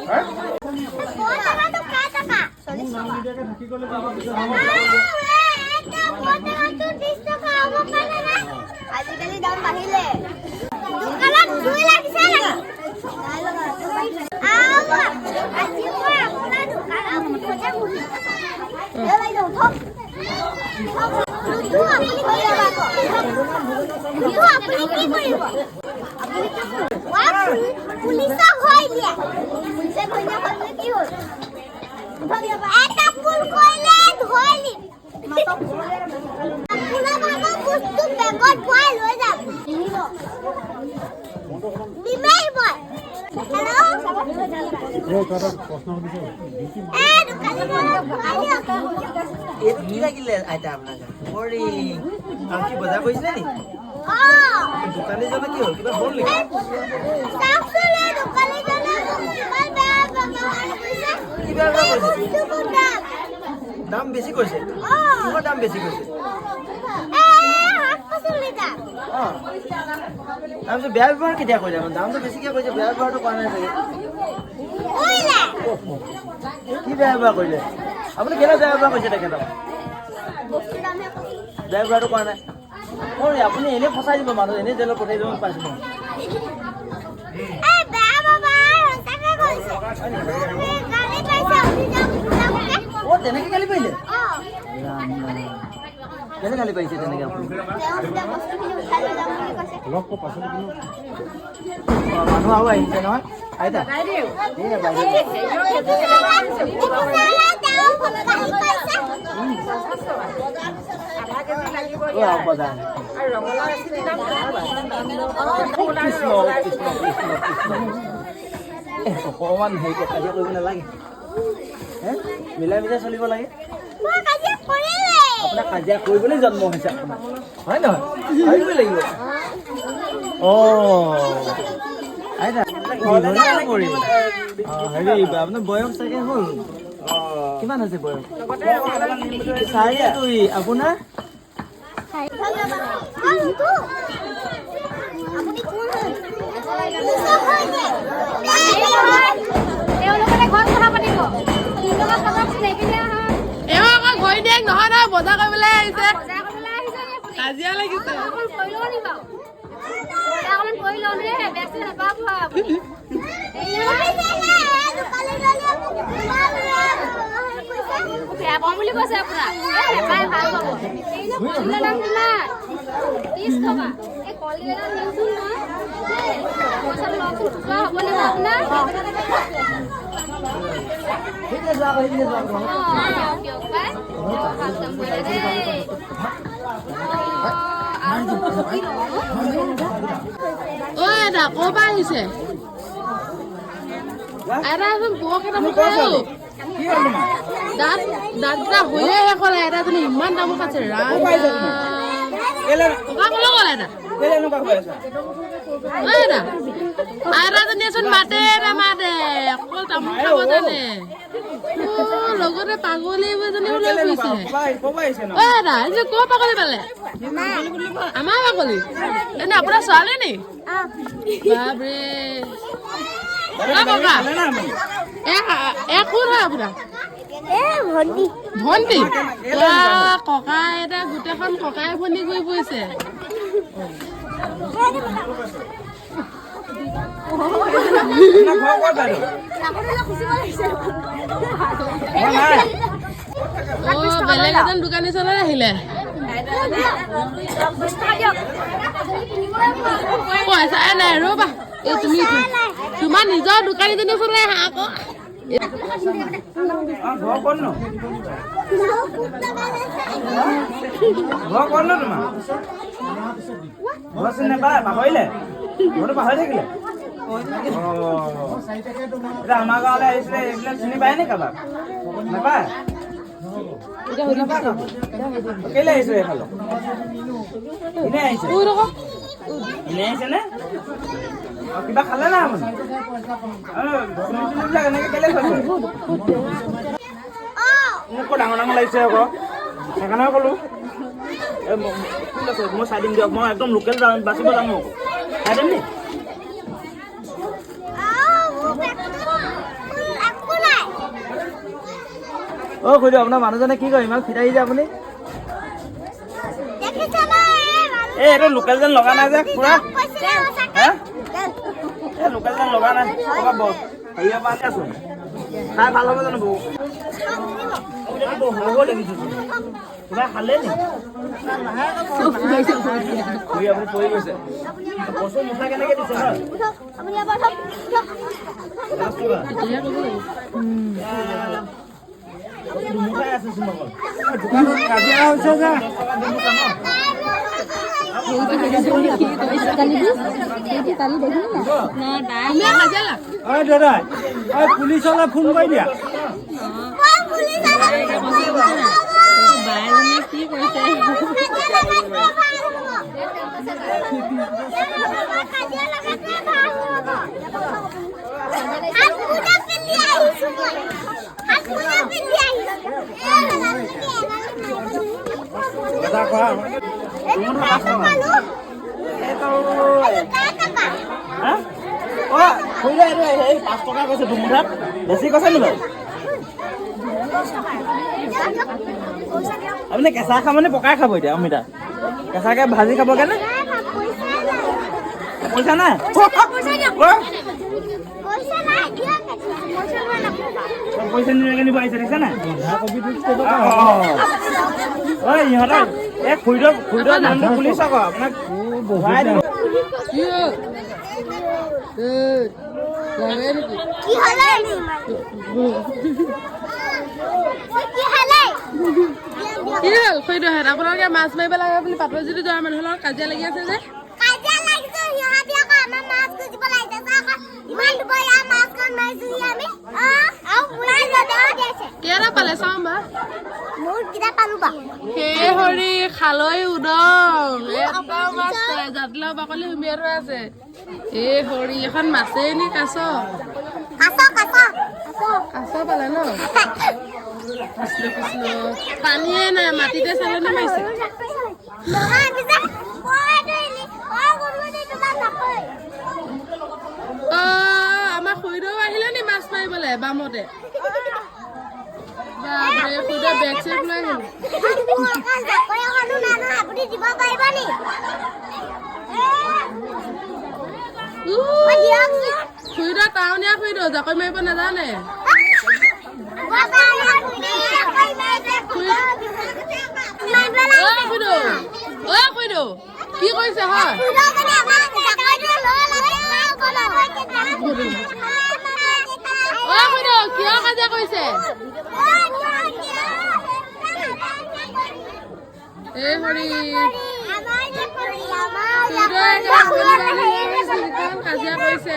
টকাটো কেইটকা? 40 টকা। টেঙাটো 30 টকা হ'ব পাৰে না? আজিকালি দাম বাঢ়িলে। দোকানত জুই লাগিছে নেকি? আও, আজি মই আপোনাৰ দোকানৰ মুখতে বহিম। এ বাইদেউ, উঠক। নুঠো, আপুনি কি কৰিব? নুঠো, আপুনি কি কৰিব? আপুনি কি কৰিব? পুলিচক ভয় দিয়ে। পুলিচে ভয় দিয়া হ'ল কি হ'ল? এটা ভুল কৰিলে ধৰি দিম। আপোনাৰ ভাগৰ বস্তু বেগত ভৰাই লৈ যাম। নিমেই মই। হেল্ল', এ দোকানীজনক ভৰাই দিয়ক। এইটো কি লাগিলে আইতা আপোনাক? বৰিং। আৰু কি বজাৰ কৰিছিলে নি? অ। দোকানীজনে কি হ'ল, কিবা হ'ল নেকি? চাওকচোন, এই দোকানীজনে মোক কিমান বেয়া ব্যৱহাৰ কৰিছে। কি বেয়া ব্যৱহাৰ কৰিছে? বস্তুবোৰ দাম। দাম বেছি কৰিছে? অ। কিহৰ দাম বেছি কৰিছে? এ শাক পাচলি দাম। অঁ, তাৰপিছত বেয়া ব্যৱহাৰ কেতিয়া কৰিলে? মানে দামটো বেছিকে কৰিছে, বেয়া ব্যৱহাৰটো কৰা নাই চাগে। কৰিলে। কি বেয়া ব্যৱহাৰ কৰিলে? আপুনি কেনে বেয়া ব্যৱহাৰ কৰিছে তেখেতক? বস্তুৰ দামহে কৈছো। বেয়া ব্যৱহাৰটো কৰা নাই। অ, আপুনি এনেই ফচাই দিব মানুহ, এনেই জেলত পঠাই দিব পাইছোঁ মই। এই বেয়া ব্যৱহাৰ সঁচাকে কৰিছে। মোক এই গালি পাৰিছে, উঠি যাওক, যাওককে। অ', তেনেকে গালি পাৰিলে? অ। ৰাম ৰাম। কেনে গালি পাৰিছে তেনেকে আপুনি? তেওঁ যেতিয়া বস্তুখিনি উঠাই লৈ যাম বুলি কৈছে। অ, মানুহ আৰু আহিছে নহয় আইতা। এইয়া বাইদেউ। তেওঁ গালি পাৰিছে। অ, বজাৰ। কৃষ্ণ কৃষ্ণ কৃষ্ণ কৃষ্ণ। এ অকণমান হেৰি কাজিয়া কৰিব নালাগে হে, মিলাই মিলাই চলিব লাগে। মই কাজিয়া কৰিলে। আপোনাক কাজিয়া কৰিবলৈ জন্ম হৈছে আপোনাৰ, হয় নহয়? ভাবিবই লাগিব। অঁ আইতা, কৰিম। অঁ, হেৰি, আপোনাৰ বয়স চাগে হ'ল কিমান হৈছে বয়স? 2.5। আপোনাৰ? মই নুঠো। আপুনি কোন হয়? পুলিচক হয় নে? তেওঁলোকে ঘৰত কথা পাতিব। লগত পাতকচোন, এইপিনে আহক। এওঁ আকৌ ঘৈণীয়েক নহয় নহয়, বজাৰ কৰিবলৈ আহিছে। বজাৰ কৰিবলৈ আহিছে নি আপুনি? কাজিয়া লাগিছে। অকণ কৰি লওঁ নি বাৰু? বজাৰ অকণমান কৰি লওঁ দেই, বেয়া চেয়া নাপাব আপুনি। দেখিছেনে? দোকানীজনীয়ে মোক কিমান বেয়া ব্যৱহাৰ কৰিছে। বেয়া পাওঁ বুলি কৈছে আপোনাক। এই নাপায়, ভাল পাব। এই যে কলডিলৰ দাম কিমান? 30 টকা। এই কলডিলৰ দাম নিওঁচোন মই দেই। পইচাটো লওকচোন, খুচুৰা হ'ব নে বাৰু আপোনাৰ? সেইপিনে যোৱা আকৌ, সেইপিনে যোৱা আকৌ। অঁ, দিয়ক দিয়ক পাই। বৰ ভাল কাম কৰিলে দেই। অঁ, আৰু কি ল'ব? ঐ আইতা, ক'ৰ পৰা আহিছে? আইতাচোন বৰকে তামোল খাই অ'। দাঁত দাঁতকেইটা হৈয়ে শেষ হ'ল। আইতাজনী ইমান তামোল খাইছে, ৰাম ৰাম। ককা ক'লৈ গ'ল আইতা? ঐ আইতা, আইতাজনীয়েচোন মাতে নামাতে, অকল তামোল খাব জানে। অ', লগতে পাগলী এজনীও লৈ ফুৰিছে। ঐ আইতা, এই যে ক'ৰ পাগলী পালে? আমাৰ পাগলী এনে আপোনাৰ ছোৱালী নি? বাপৰে। অ ককা, এ কোন হয় আপোনাৰ? এ ভণ্টি। ভণ্টি। বা, ককা আইতা গোটেইখন ককাই ভণ্টি ঘূৰি ফুৰিছে। অ, বেলেগ এজন দোকানী চলাই আহিলে। পইচাই নাই, ৰ'বা। এই তুমি তোমাৰ নিজৰ দোকানীজনী ওচৰলৈ আহা আকৌ। ঘৰ ক'তনো? ঘৰ ক'তনো তোমাৰ? ঘৰ চিনি নাপায়, পাহৰিলে? ঘৰটো পাহৰি থাকিলে। এতিয়া আমাৰ গাঁৱলৈ আহিছিলে, এইবিলাক চিনি পায় নি কাৰোবাক? নাপায়? নাপায় কাকো? কেলে আহিছে এইফালে? এনেই আহিছে? এনেই আহিছে নে? অ, কিবা খালে না আপুনি? অ, চুলি তুলিবিলাক এনেকে কেলে থৈছে? মোক কৈ ডাঙৰ ডাঙৰ লাগিছে আকৌ, সেইকাৰণে ক'লো। এই ঠিক আছে, মই চাই দিম দিয়ক। মই একদম লোকেল বাচিব জানো আকৌ। চাই দিম নি? আহ, মোৰ পেটটো অ খুৰীদেউ, আপোনাৰ মানুহজনে কি কয়? ইমান ফিটাহি যে আপুনি। এই এইটো লোকেল যেন লগা নাই যে খুৰা। হে, এই লোকেল যেন লগা নাই। হেৰিয়ৰ পৰা আনি আছো। খাই ভাল হ'ব জানো? বৌ সৰু দেখিছো, কিবা খালে নি? খুৰী, আপুনি পৰি গৈছে। কচু মুঠা কেনেকে দিছে হয়? দুমুঠাই আছে চোন অকল। দোকানত কাজিয়া হৈছে যে। ঐ দাদা, ঐ পুলিচলৈ ফোন কৰি দিয়া। কি কৰিছে? 5 টকা কৈছে দুমুঠাত, বেছি কৈছে নি বাৰু? আপুনি কেঁচা খাব নে পকাই খাব? এতিয়া অমিতা কেঁচাকে ভাজি খাব কেনে? পইচা নাই, পইচা নিদিয়াকে নিব আহিছে, দেখিছা নাই? অ ইহঁতৰ এই খুৰীদেউ, খুৰীদেউৰ নামটো পুলিচ আকৌ আপোনাক ভৰাই দিব। কি হ'ল খুৰীদেউহঁত? আপোনালোকে মাছ মাৰিব লাগে বুলি পাতৰি যোৱা মানুহৰ লগত কাজিয়া লাগি আছে যে। কেইটা পালে চাওঁ বা? হে হৰি, খালৈ উদং এটাও মাছ নাই, জাতিলাও বাকলি সুমিয়াই থোৱা আছে। এ হৰি, এখন মাছেই নি কাছ? কাছ পালে ন? কৃষ্ণ কৃষ্ণ, পানীয়ে নাই, মাটিতে চালনী মাৰিছে। অ আমাৰ খুৰীদেউ আহিলে নি মাছ মাৰিবলে বামতে? বাপৰে, খুৰীদেউ বেগ চেগ লৈ আহিলে। খুৰীদেউ টাউনীয়া খুৰীদেউ, জাকৈ মাৰিব নাজানে। খুৰীদেউ, অ খুৰীদেউ, কি কৰিছে হয়? অ খুৰীদেউ, কিয় কাজিয়া কৰিছে? এই হৰি, কাজিয়া কৰিছে।